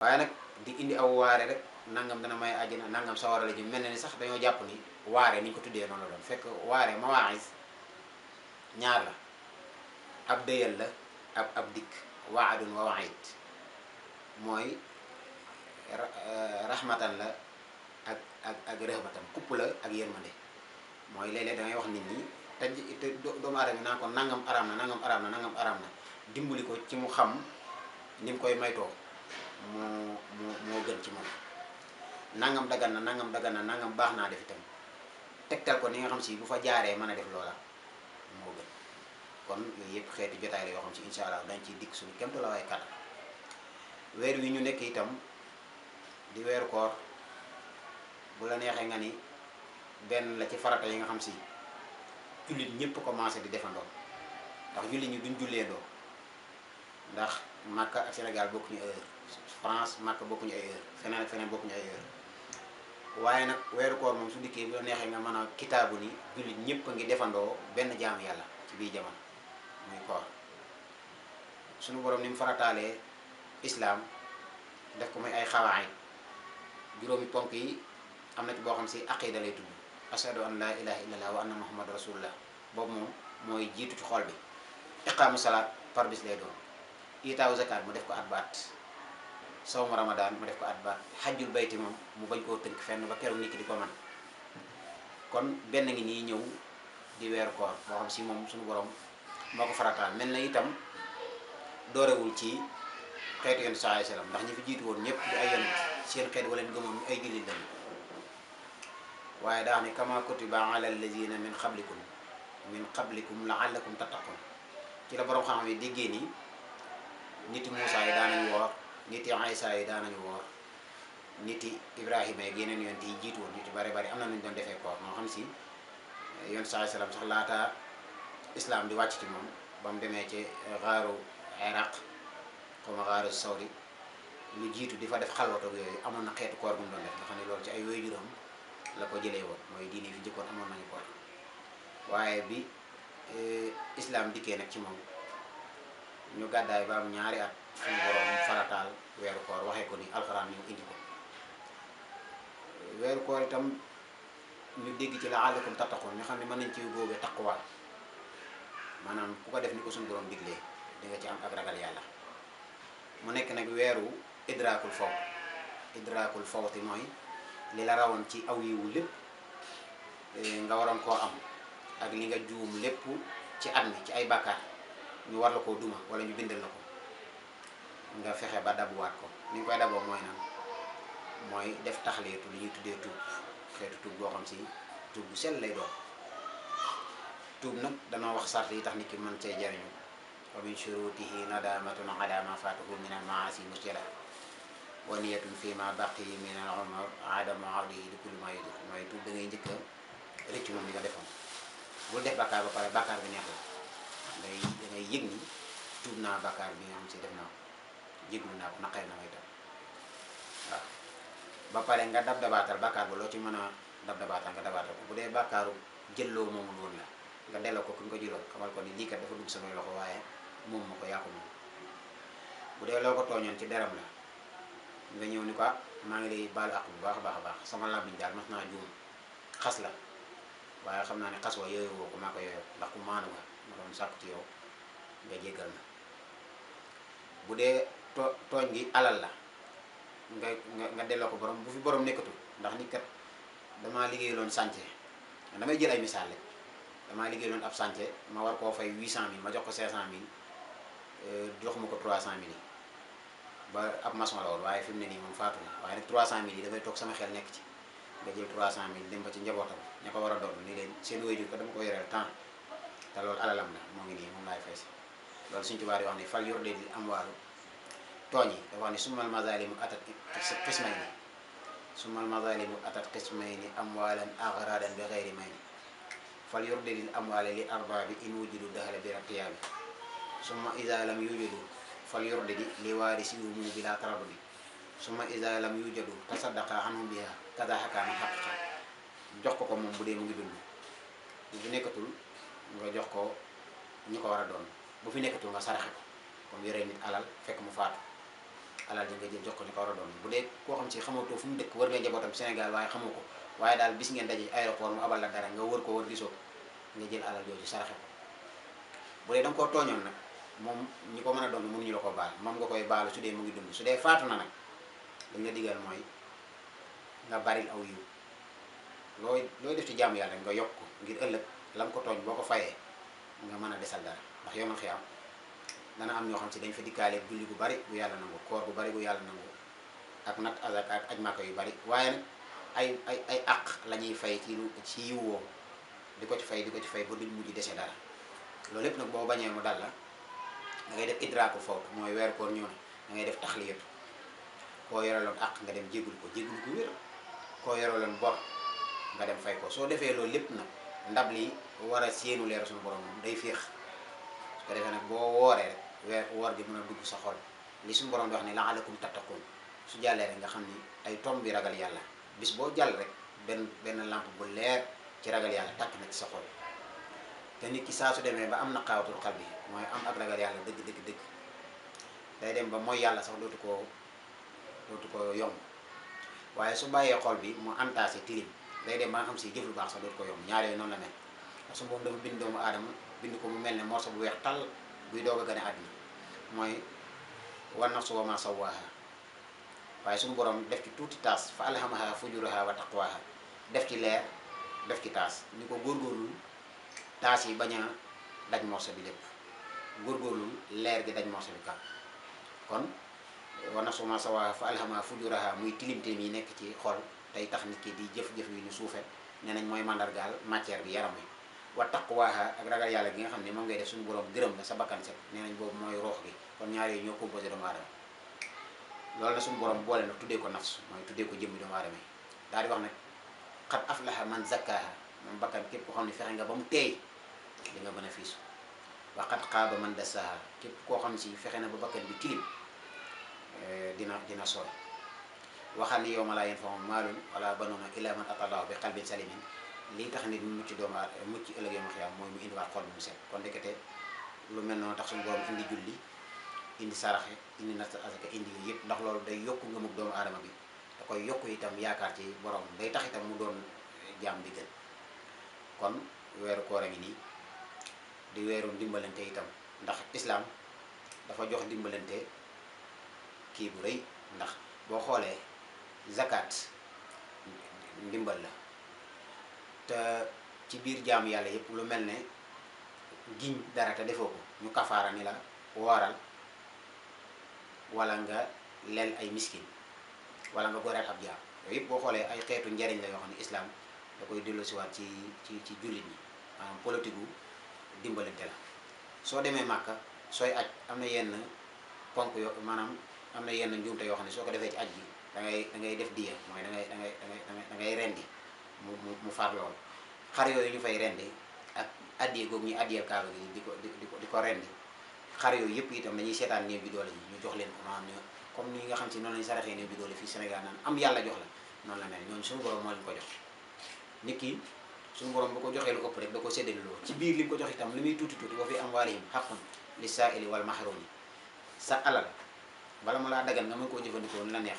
waaye nag di indi aw waare rek nangam dana may àjjana nangam sawara la ji mel na ni sax dañoo jàpp ni waare ni ñu ko tuddee noonu la doon fekk waare mawaais ñaar la ab dëyal la ab dikk waadun wa waid mooy rahmatan la ak rëhbatan kupp la ak yërmande mooy léeg-léeg dangay wax nit ñi te doomu aadama naan ko nangam araam na nangam araam na nangam araam na dimbali ko ci mu xam ni mu koy maytoo moo gën ci moom nangam dagan na nangam dagan na nangam baax naa def itam tegtal ko ni nga xam si bu fa jaaree mën a def loola moo gën kon yooyu yëpp xeeti jotaay la yoo xam si incha allah dañ ciy dikk suñu kémtu la waay kat weer wi ñu nekk itam di weeru koor bu la neexee nga ni benn la ci farata yi nga xam si jullit ñëpp commencé di defandoo ndax jullit ñi duñ julleendoo ndax Makka ak Sénégal bokkuñu heure France Makka bokkuñu ay heure feneen ak feneen bokkuñu ay heure waaye nag weeru koor moom su dikkee bu la neexee nga mën a kitaabu ni jullit ñëpp a ngi defandoo benn jaamu yàlla ci biir jamono muy koor suñu borom ni mu farataalee islaam def ko muy ay xawaay juróomi ponk yi am na ci boo xam si aqida lay tudd ashadu an la ilaha illallah wa anna muhammad rasulullah boobu moom mooy jiitu ci xol bi iqaamu salaat par bis lay doon itaawu zakat mu def ko at baat sawmu ramadan mu def ko at baat xajjul bayti moom mu bañ koo tënk fenn ba keroog nit ki di ko man kon benn ngi nii ñëw di weeru koor boo xam si moom suñu borom moo ko farataal mel na itam doorewul ci xeetu yonent sallallahu alayhi wasallam ndax ñi fi jiitu woon ñëpp di ay yonent seen xeet wala leen gëmoon ay jullit lañu waaye daa ne kama kutiba ala allazina min qablikum la'allakum tattaqun ci la borom xam-xam yi déggee ni niti Muusaa yi daanañu woor niti Aysa yi daanañu woor niti Ibrahima yi yeneen yonent yi jiitu woon niti bari bari am na nu ñu doon defee koor moo xam si yonent sallallahu alayhi wasallam sax laata islam di wàcc ci moom ba mu demee ci xaaru Iraq xaw ma xaaru Sawri lu jiitu di fa def xalwatoog yooyu amoon na xeetu koor bu mu doon def nga xam ne loolu ci ay wéy juróom la ko jëlee woon mooy diine fi jëkkoon amoon nañu koor waaye bi islam dikkee nag ci moom ñu gàddaay ba am ñaari at suñu borom farataal weeru koor waxee ko ni alxuraan ñu indi ko weeru koor itam ñu dégg ci la'allakum tattaqun ñu xam ne mën nañ ci góobe taqwa maanaam ku ko def ni ko suñu borom diglee di nga ci am ak ragal yàlla mu nekk nag weeru idrakul fawti mooy li la rawoon ci aw yiwu lépp nga waroon koo am ak li nga juum lépp ci at mi ci ay bàkkaar ñu war la koo duma wala ñu bindal la ko nga fexe ba dabuwaat ko ni nga koy daboo mooy nan mooy def taxleetu li ñuy tuddee tuub xeetu tuub boo xam si tuub bu sell lay doon tuub nag dana wax sart yi tax nit ki mën cee jariñu wa min shurutihi nadamatun ala ma fatahu min al maasi musjala wa niyatun fi ma baqi min al umar adamu awdihi li kulli ma yudur mooy tuub da ngay njëkk a rëcc moom li nga defoon bul def bàkkaar ba pare bàkkaar bi neexul da ngay yëg ni tuub naa bàkkaar bi nga xam si def naa ko jéglu naa ko naqari na may tam waaw ba pare nga dab dabaatal bàkkaar ba loo ci mën a dab dabaatal nga dabaatal ko bu dee bàkkaaru jëlloo moomu loolu la nga delloo ko ku ñu ko jëloon xamal ko ni lii kat dafa dugg samay loxo waaye moom ma ko yaa ko moom bu dee loo ko tooñoon ci deram la nga ñëw ni ko maa ngi lay baalu àq bu baax a baax sama làmmiñ daal mas naa juum xas la waaye xam naa ne xas wa yooyu woo ko maa ko yooyu ndax ku maanu nga ma doon sàkku ci yow nga jéggal na bu dee tooñ gi alal la nga delloo ko borom bu fi borom nekkatul ndax nit kat damaa liggéeyaloon sànce damay jël ay misaal rek damaa liggéeyaloon ab sànce ma war koo fay 800000 ma jox ko 500000 jox ma ko 300000 yi ba ab maçon la woon waaye fi mu ne nii moom faatu na waaye nag 300000 yi dafay toog sama xel nekk ci nga jël 300000 dem ba ci njabootam ña ko war a doon ni leen seen waajur ko dama ko yoreel temps te loolu alalam la moo ngi nii moom laay fay si loolu suñu tubaab yi wax ni fal yurde di am waalu tooñ yi dafa wax ni summal mazalimu atat qismayni summal mazalimu atat qismayni amwalan aghradan bi ghayri mayni fal yurde di amwaale li arbaabi in wujudu daxale bi ratiyaabi summa iza lam yujadu fal yurde di li waarisi mu bila taradudi summa iza lam yujadu tasaddaqa anhum biha kaza xakaama xaqiqa jox ko moom bu dee mu ngi dund bu fi nekkatul nga jox ko ñi ko war a doon bu fi nekkatul nga saraxe ko comme yoree nit alal fekk mu faatu alal ji nga jël jox ko ñu ko war a doon. Bu dee koo xam si xamatoo fu mu dëkk wër nga njabootam Sénégal waaye xamoo ko waaye daal bis ngeen daje aéroport mu abal la dara nga wër ko wër gisoo nga jël alal jooju saraxe ko. Bu dee da nga koo tooñoon nag moom ñi ko mën a doon mënuñu la ko baal moom nga koy baalu su dee mu ngi dund. Su dee faatu na nag dañ la digal mooy nga baril aw yiw looy def ci jaamu yàlla nga yokk ko ngir ëllëg la nga ko tooñ boo ko fayee nga mën a desal dara. Ndax yow ma xiyam dana am ñoo xam si dañ fa dikkaale julli gu bari bu yàlla nangu, koor gu bari bu yàlla nangu, ak nat azak ak aj màkka yu bari, waaye nag ay àq la ñuy fay ci yiw woo di ko ci fay ba duñ mujj dese dara. Loolu lépp nag boo bañee mu dal la da ngay def idraaku fawt mooy weer koor ñëw na da ngay def taxliyatu. Koo yoraloon àq nga dem jéggul ko wér, koo yoraloon bor nga dem fay ko. Soo defee loolu lépp nag ndab li war a séenu leer suñu borom moom day féex. Su ko defee nag boo wooree rek woor gi mën a dugg sa xol li suñu borom di wax ni la'allakum tattaqun su jàllee rek nga xam ni ay tomb bi ragal yàlla bis boo jàll rek benn lampe bu leer ci ragal yàlla tàkk na ci sa xol. Te nit ki saa su demee ba am naqaawatul xal bi mooy am ak ragal yàlla dëgg day dem ba mooy yàlla sax dootu ko yomb. Waaye su bàyyee xol bi mu entassé tilim day dem ba nga xam si jëf lu baax sax dootu ko yomb. Ñaar yooyu noonu la mel parce que moom dafa bind doomu aadama bind ko mu mel ne morso bu weex tàll buy doog a gën a àddina mooy wan nafsu wa ma sawwaaha. waaye suñu borom def ci tuuti taas fa alhamaha fujuraha wa taqwaha def ci leer def ci taas ni ko góorgóorlul taas yi bañ a daj morso bi lépp góorgóorlul leer gi daj morso bi kàpp. kon wan nafsu wa ma sawwaaha fa alhamaha fujuraha muy tilimteem yi nekk ci xol tey tax nit ki di jëf-jëf yu ñu suufe nee nañ mooy mandargaal matière bi yaram wi. wa taqwaha ak ragal yàlla gi nga xam ne moom ngay def suñu borom gërëm la sa bakkan set nee nañ boobu mooy roox gi. kon ñaar yooyu ñoo composé doomu aadama. loolu na suñu borom boole nag tuddee ko nafs mooy tuddee ko jëmmi doomu aadama yi daal di wax nag qad aflaha man zakkaha moom bakkan képp koo xam ne fexe nga ba mu teey di nga bénéfice. wa qad xaaba man dassaha képp koo xam si fexe na ba bakkan bi tilim dina sooy. waxal ni yawma laa yanfa'u maalun wala banuuna illaa man ataa Allaaha bi qalbin salimin lii tax nit mu mucc doomu aadama mucc ëllëg yawmal qiyaama mooy mu indiwaat xol bu mu set. kon ndekete lu mel noonu tax suñu borom indi julli indi saraxe indi natt asaka indi yooyu yëpp ndax loolu day yokk ngëmug doomu aadama bi da koy yokk itam yaakaar ci borom day tax itam mu doon jaam bi gën. kon weeru koor a ngi nii di weeru ndimbalante itam ndax islaam dafa jox ndimbalante kii bu rëy ndax boo xoolee zakat ndimbal la te ci biir jaamu yàlla yëpp lu mel ne giñ dara te defoo ko ñu kafaara ni la wooral wala nga leel ay miskin wala nga goreel ab jaam yooyu yëpp boo xoolee ay xeetu njariñ la yoo xam ne islam da koy delloosiwaat ci jullit ñi maanaam politique gu dimbalante la. soo demee Màkka sooy aj am na yenn ponk yoo maanaam am na yenn njuumte yoo xam ne soo ko defee ci aj gi da ngay def diya mooy da ngay rendi mu far lool. xar yooyu ñu fay rendi ak addiye googu ñuy addiyeel kaaba gi di ko rendi xar yooyu yëpp itam dañuy seetaan néew bi doole yi ñu jox leen ko maanaam comme ni nga xam si noonu lañu saraxee néew bi doole fii Sénégal naan am yàlla jox la noonu la mel ñooñu suñu borom moo leen ko jox. nit ki suñu borom bu ko joxee lu ëpp rek da ko séddale loo ci biir li mu ko jox itam li muy tuuti wa fi amwaalihim haqqun lis-saa'ili wal mahruumi. sa alal bala mu laa dagan nga mën koo jëfandikoo ni la neex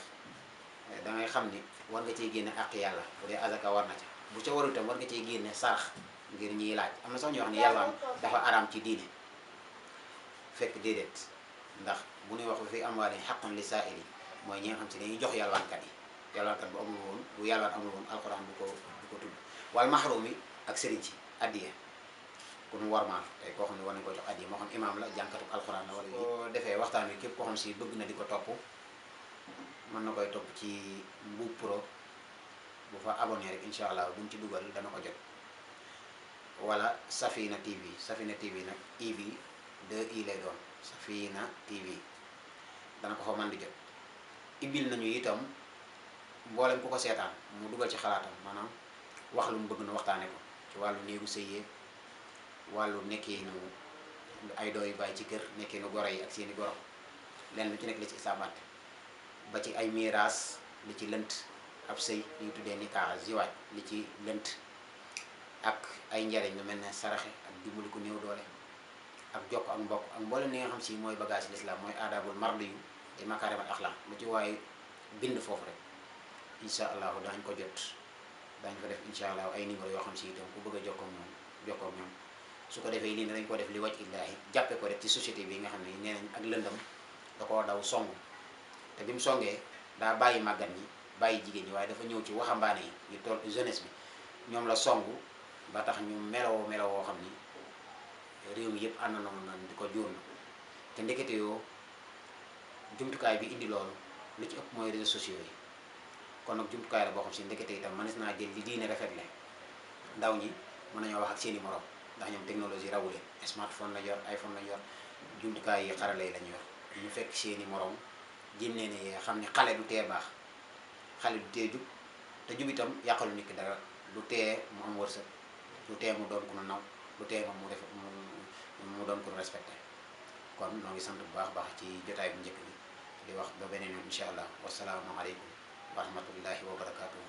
da ngay xam ni war nga cee génne àq yàlla bu dee azaka war na ca bu ca warul itam war nga cee génne sarax ngir ñiy laaj. am na sax ñoo xam ne yàlwaan dafa araam ci diine fekk déedéet ndax bu ñuy wax fi amwaalihim haqqun lis-saa'ili mooy ñi nga xam si dañuy jox yàlwaankat yi yàlwaankat bu amul woon bu yàlwaan amul woon alxuraan du ko tudd. wal mahrum yi ak sëriñ ci addiya ku nu warmaal tey koo xam ne war nañu ko jox addiya moo xam imaam la jànkatu alxuraan la wala yooyu. boo defee waxtaan wi képp koo xam si bëgg na di ko topp mën na koy topp ci Mbuup Pro bu fa abonné rek incha allah buñ ci dugal dana ko jot. wala Safina TV nag IV 2i lay doon Safina TV dana ko fa mën di jot. ibil nañu itam mboolem ku ko seetaan mu dugal ci xalaatam maanaam wax lu mu bëgg na waxtaane ko ci wàllu néegu sëy wàllu nekkiinu ay doom yu bàyyi ci kër nekkiinu goro yi ak seeni goro lenn lu ci nekk li ci isaabaat ba ci ay miiraas li ci lënt ab sëy li ñu tuddee nikah ziwaaj li ci lënt ak ay njariñ lu mel ne saraxe ak dimbali ko néew doole ak jokk ak mbokk ak mboolem li nga xam si mooy bagage l'islam mooy aadaabul mardi yu te makaarimal axlaaq lu ci waaye bind foofu rek incha allahu daañu ko jot daañu ko def incha allahu ay numéro yoo xam si itam ku bëgg a jokkoo ak moom jokkoo ak ñoom su ko defee lii ne dañ ko def li wàcc illaahi jàppe ko rek ci société bi nga xam ne nee nañ ak lëndam da koo daw song te bi mu songee daa bàyyi màggat ñi bàyyi jigéen ñi waaye dafa ñëw ci waxambaane yi ñu toll jeunesse bi ñoom la songu ba tax ñu melowoo xam ni réew mi yëpp ànd na di ko jóor na te ndekete yoo jumtukaay bi indi loolu lu ci ëpp mooy réseaux sociaux yi kon nag jumtukaay la boo xam si ndekete itam mënees naa jël li diine rafet le ndaw ñi mën nañoo wax ak seeni morom ndax ñoom technologie rawu leen smartphone la yor iPhone la yor jumtukaay yi xarale yi lañu yor ñu fekk seeni morom jéem leen ne xam ne xale du tee baax xale du tee jub te jub itam yàqalu nit ki dara du tee mu am wërsëg du tee mu doon ku nu naw du tee moom mu doon ku nu respecté kon noo ngi sant bu baax baax ci jotaay bu njëkk bi di wax ba beneen yoon incha allah wasalaamu aleykum wa rahmatullahi wa barakaatuhu